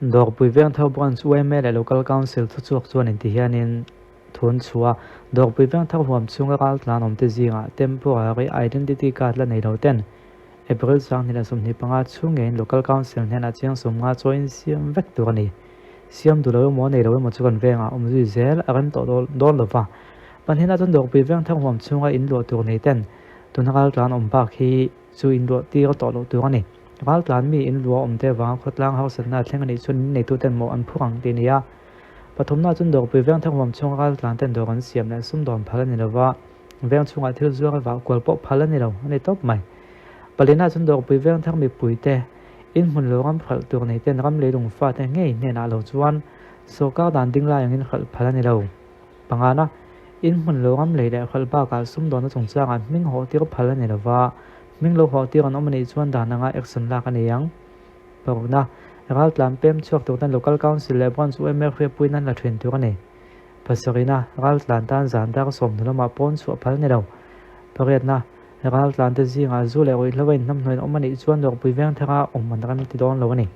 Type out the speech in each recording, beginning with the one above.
Dawrpui Vengthar Branch yma leh Local Council thuchhuak chuan inti hianin thu an chhuah a, Dawrpui Vengthar huam chhunga raltlan awmte zingah temporary identity card la nei lo ten April 2025 chhung ngeiin Local Council hnenah chiang 50 chawiin siam vek tur a ni. Siam duh lo emaw nei lo emaw chu kan vengah awm zui zel a rem tawh dawn lo va. Pahnihna chuan Dawrpui Vengthar huam chhunga in luah tur nei ten tuna raltlan awm bak hi chu in luah tir tawh loh tur a ni. Raltlan mi in luah awm te avanga khawtlang harsatna a thleng a nih chuan in neituten mawh an phur ang tih a ni a. Pathumna chuan Dawrpui Vengthar huam chhunga raltlan ten dawr an siam leh sumdawn phal a ni lova, veng chhungah thil zuar a vah kual pawh phal a ni lo a ni tawp mai. Palina chuan Dawrpui Vengthar mipuite in hmun lo ram hralh tur nei ten ram leilung fate ngei hnenah lo chuan sawrkar dan ding lai angin hralh phal a ni lo. Pangana, in hmun lo ram lei leh hralh bakah sumdawnna chungchangah hming hawh tir phal a ni lova, hming lo hawh tir an awm a nih chuan dan anga action lak a ni ang. Parukna, raltlan pem chhuak tur tan Local Council leh Branch UMA hriatpuiin an la thin tur a ni. Pasarihna, raltlan tan zan dar 10 lamah pawn chhuah phal a ni lo. Pariatna, raltlan te zingah zu leh ruihhlo a inhnamhnawih an awm a nih chuan Dawrpui Vengthara awm an rem ti dawn lo a ni.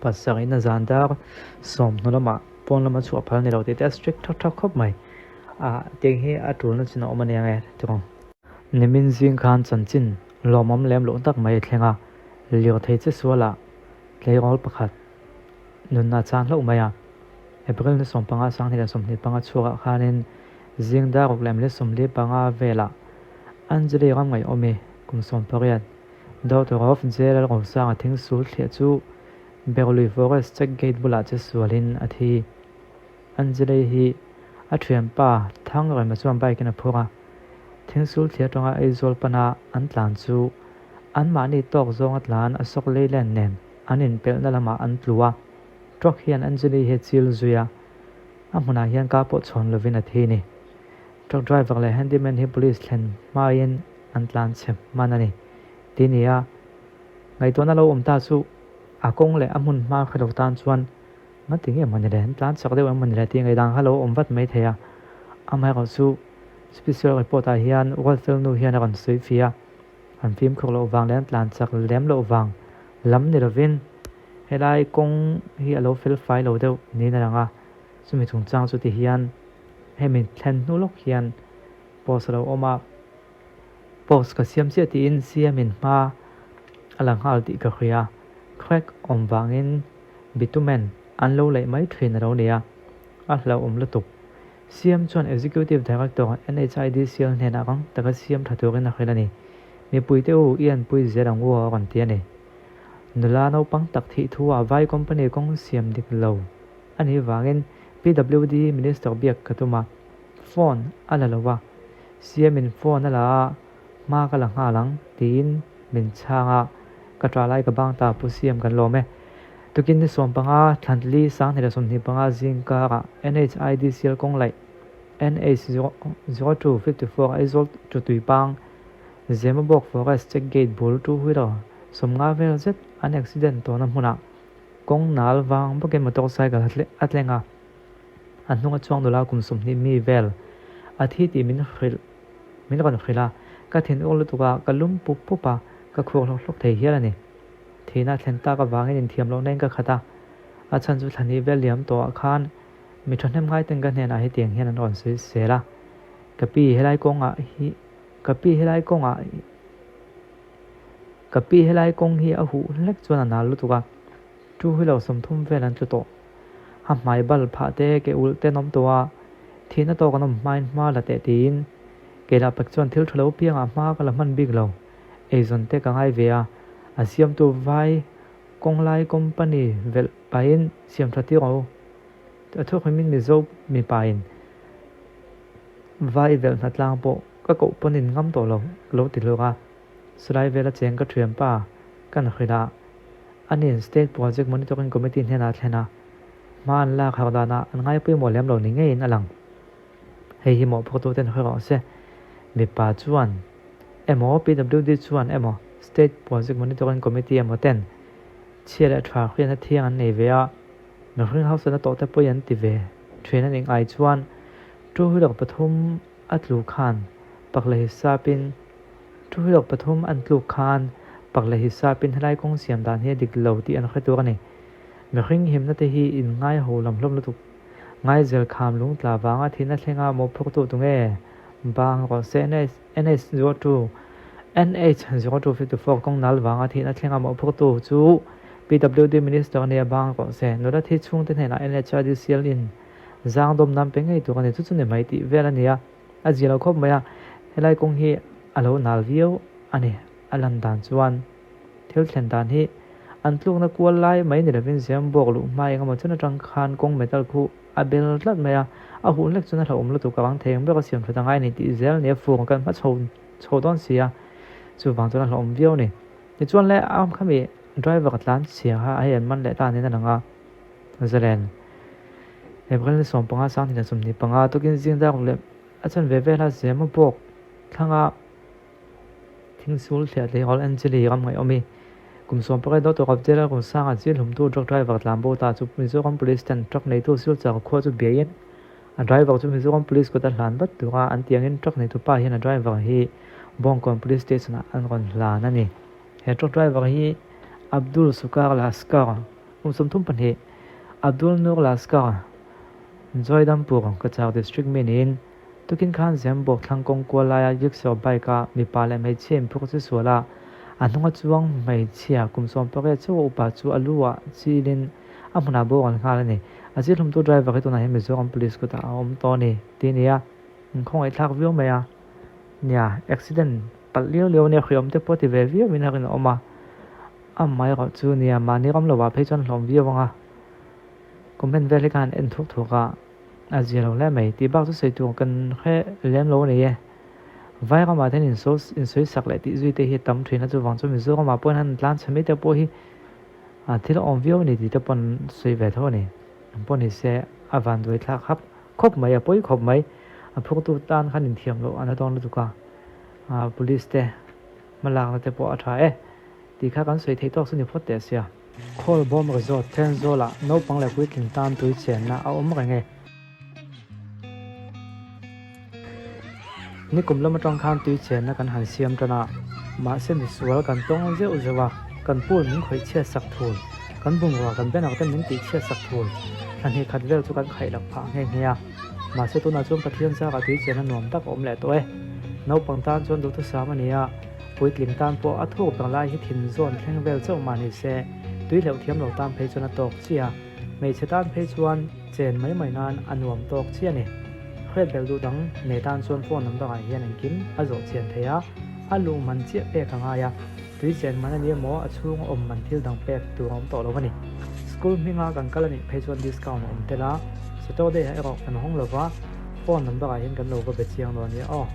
Pasarihna zan dar 10 lamah pawn lama chhuah phal ni lo tih te a strict thak thak khawp mai. Ah tiang hi a tulna chin a awm a nia nge tawng. Nimin zing khan chanchin lawmawm lem loh tak mai a thleng a, lirthei che sualah tleirawl pakhat nunna chang hlauh mai a. April ni 15 2025 chhuakah khanin zing dar 6:45 velah Anjali Ramngaihawmi kum 18 Daughter of J Lalrosanga thingsul thliah chu Berlui Forest check gate bulah che sualin a thi. Anjali hi a thianpa Thangrema chuan bike in a phur a, thingsul thliah atanga Aizawl pana an tlan chu anmahni tawk zawnga tlan a sawk leilen nen an inpelhna lamah an tlu a, truck hian Anjali hi a chil zui a, a hmunah hian kar pawh chhawn lovin a thi a ni. Truck driver leh handyman hi police thlen hmain an tlan chhe hman a ni ti nia ngaihtuahna lo awm ta chu a kawng leh a hmun hma hre lo tan chuan ngati nge mawni le an tlan chak deuh em mawni le tih ngaihdan kha lo awm vat mai thei a. Amaherawh chu special report ah hian Ruatfel nu hian a rawn sawi fih a, an fimkhur loh vang leh an tlan chak lem loh vang lam ni lovin helai kawng hi a lo fel fai lo deuh niin a lang a, chumi chungchang chu ti hian hemi thlen hnu lawk hian post a lo awm a. Post ka siam chiah tiin siamin hma a la nghal tih ka hria. Crack awm vangin bitumen an lo laih mai thin a lo ni a, a hlauhawm lutuk. Siam chuan Executive Director NHIDCL hnenah rang taka siam tha turin a hrilh a ni. Mipuite u i anpui zel ang u a rawn ti a ni. Nula naupang tak thih thu ah vai company kawng siam dik lo a nih vangin PWD Minister biak ka tum a. Phone a la lo a, Siamin phone a la a, hma ka la nghal ang tiin min chhang a, ka ṭah lai ka bang ta Pu Siam kan lawm e. Tukin ni 15, Thlantli 2025 zingkarah NHIDCL kawng laih NH 0254 Aizawl to Tuipang, Zemabawk Forest Check Gate bul two wheeler 50 vel zet an accident tawhna hmunah kawng nal vang bawkin motorcycle a tleng a. A hnunga chuang nula kum 20 mi vel a thi tih min hrilh min rawn hrilh a, ka thin ur lutuk a, ka lum pup pup a, ka khuar hlawk hlawk thei hial a ni. Thihna a thlen tak avangin inthiam lohna in ka khat a, a chhan chu thlahnih vel liam tawhah khan mi thahnem ngai ten ka hnenah hetiang hian an rawn sawi sel a, Ka pi helai kawngah hi ka pi helai kawngah ka pi helai kawng hi a huh hlek chuan a nal lutuk a, Two wheeler 30 vel an tlu tawh. A hmai bal phah te, ke ulh te an awm tawh a, thihna tawk an awm hmain hma la teh tiin keilah pek chuan thil tha lo piangah hma ka la hman bik lo. Eizawn te ka ngai ve a, a siamtu vai kawnglai company velh pahin siam tha tir rawh u. A thuhrimin Mizo mipain vai velh hnatlang pawh ka koh pawnin ngam tawh lo, ka lo ti hlur a. Chulai vela cheng ka thianpa kan hrilh a, ani'n State Project Monitoring Committee hnenah a thlen a, hma an lak harh danah an ngai pawimawh lem lo ni ngeiin a lang. Hei hi mawhphurtuten hre rawh se, mipa chuan emaw PWD chuan emaw State Project Monitoring Committee emaw ten chhia leh tha hriatna thiang an nei ve a, mihring hausana tawh te pawhin an ti ve thin a nih ngai chuan two wheeler pathum a tlu khan pakla hisapin Two wheeler pathum an tluk khan pakla hisapin helai kawng siam dan hi a dik lo tih an hre tur a ni. Mihring himna te hi in ngai ho lam hlawm lutuk. Ngaizel kham lungtla vanga thihna thlenga mawhphurtu tunge? Bang rawh se NH 02 NH 0254 kawng nal vanga thihna thlenga mawhphurtu chu PWD Minister a nia bang rawh se. Nula thi chhungte hnenah NHIDCL in zang dawm nan pe ngei tur a ni. Chu chu ni mai tih vel a nia. A zia lo khawp mai a, helai kawng hi a lo nal viau a ni. A lan dan chuan thil thlen dan hi an tlukna kual lai mai ni lovin Zembawk luh hma eng emaw chun atang khan kawng metal khu a bel tlat mai a, a huh hlek chuan a hlauhawm lutuk a vang thei ang ber a siam that a ngai a ni tih zel nia fur kan hma chho chho dawn si a, chuvang chuan a hlauhawm viau a ni. Tichuan le a khami driver tlan chhia kha a hei an man leh ta niin a lang a, Zalen April ni 15 2025 tukin zing dark leh a chan ve vel a Zemabawk thlanga Thingsul thliah tleirawl Angeli ram ngaihawm i kum 18 dawh tawk Abdel Runsanga chil hlumtu truck driver tlan bo ta chu Mizoram Police ten truck neitu Silchar khua chu biaiin a driver chu Mizoram Police kut a hlan vat tura an tih angin truck neitu pa hian a driver hi Bawngkawn Police Station ah an rawn hlan a ni. He truck driver hi Abdul Sukar Laskar kum 32, Abdul Noor Laskar, Joydampur, Cachar District mi niin Tukin khan Zembawk thlang kawng kual laia rickshaw bike a mipa leh hmeichhia inphur chu sual a, a hnunga chuang hmeichhia kum 18 chauh a upa chu a lu ah chilin a hmunah bawk an nghal a ni. A chil hlumtu driver hi tunah hian Mizoram Police kutah a awm tawh a ni tih a ni a, inkhawngaih thlak viau mai a. Nia, accident palh liau liau a nia, hriawm te pawh ti ve viau in a rinawm a, amaherawh chu nia mahni ram lovah phei chuan hlawm viau ang a, comment vel hi ka han en thuak thuak a. A zia lo hle mai tih bak chu sawi tur kan hre lem lo a ni e. Vai ramah te hian insawi sak leh tih zui te hi a tam thin a, chuvang chuan Mizoramah pawh hian han tlan chhe mai te pawh hi thil a awm viau a ni tih te pawh an sawi ve tho a ni. Ang pawh ni se a vanduai thlak hap khawp mai, a pawi khawp mai. A phurtu tan khan inthiam loh an la dawn lutuk a, police te hmalakna te pawh a tha e tih kha kan sawi theih tawk chu ni phawt teh sia. Khawlbawm Resort Thenzawl-ah naupang leh puitling tan tui chenna a awm reng e. Nikum lam atang khan tui chenna kan han siam tan a, mahse misual kan tawng zeuh zeuh a, kan pool min khawih chhiat sak thul, kan bungrua kan banner te min tih chhiat sak thul, thla hnih khat vel chu kan khaih lak phah nghe nghe a. Mahse tunah chuan Pathian zarah tui chenna nuam tak a awm leh tawh e. Naupang tan chuan duhthusam a ni a. Puitling tan pawh a thuk ber lai hi thin zawn thleng vel chauh mah ni se, tui hleuh thiam lo tan phei chuan a tawk chiah a, hmeichhe tan phei chuan chen mai mai nan a nuam tawk chiah a ni. Hriat belh duh dang nei tan chuan phone number ah hian engkim a zawh chian thei a, a luh man chiah pek a ngai a, tui chen man a ni emaw a chhung awm man thil dang pek tur a awm tawh lo a ni. School hminga kan kal a nih phei chuan discount a awm tel a, Saturday ah erawh kan hawng lo va, phone number ah hian kan lo va be chiang dawn nia aw.